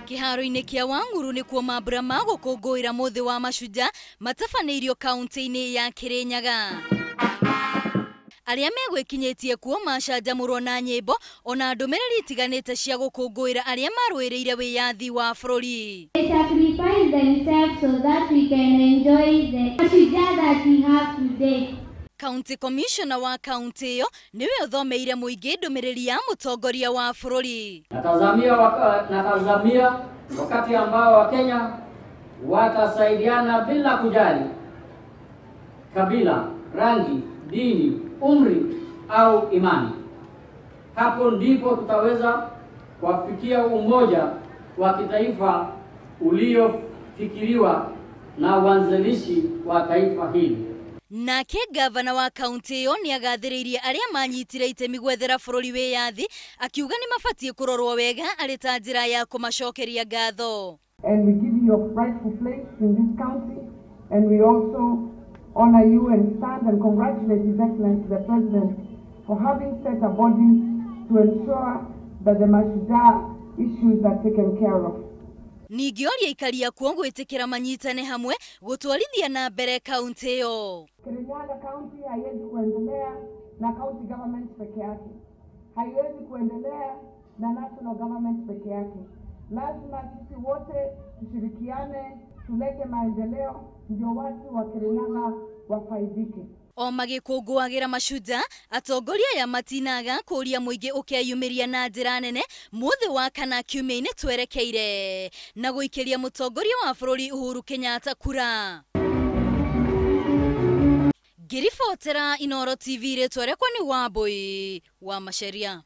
Kĩharo-inĩ kĩa Wang'uru nĩkuo mambura ma gũkũngũĩra mũthĩ wa Mashujaa matabanĩirio kaunti-inĩ ya Kirinyaga. Arĩa megwĩkinyĩtie kuo macanjamũrwo na nyĩmbo ona ndũmĩrĩri itiganĩte cia gũkũngũĩra arĩa marũĩrĩire wĩyathi wa bũrũri. They sacrifice themselves so that we can enjoy the Mashujaa that we have today. County Commissioner wa kaunti ĩyo nĩwe ũthomeire mũingĩ ndũmĩrĩri ya mũtongoria wa bũrũri. Natazamia wakati ambao Wakenya watasaidiana bila kujali kabila, rangi, dini, umri au imani. Hapo ndipo tutaweza kuafikia umoja wa kitaifa uliofikiriwa na wanzilishi wa taifa hili. Nake gavana wa kaunti ĩyo nĩagathĩrĩirie arĩa manyitire itemi gwethera bũrũri wĩyathi, akiuga nĩ mabatiĩ kũrorwo wega arĩ ta njĩra ya kũmacokeria ngatho. And we give you your rightful place in this county, and we also honor you and stand and congratulate His Excellency the President for having set a body to ensure that the Mashujaa issues are taken care of. Ningĩ oria aikari akuo gwĩtĩkĩra manyitane hamwe gũtwarithia na mbere kaunti ĩyo. Kirinyaga County haiwezi kuendelea na county government peke yake, haiwezi kuendelea na national government peke yake. Lazima sisi wote tushirikiane, tulete maendeleo ndio watu wa Kirinyaga wafaidike. O magĩkũngũagĩra Mashujaa, atongoria aya matinaga kũria mũingĩ ũkeyumĩria na njĩra nene mũthĩ wa kana kiumia-inĩ twerekeire na gũikĩria mũtongoria wa bũrũri Uhuru Kenyatta kura. Ngĩribotera Inooro TV rĩtwa rĩakwa nĩ Wambui wa Macharia.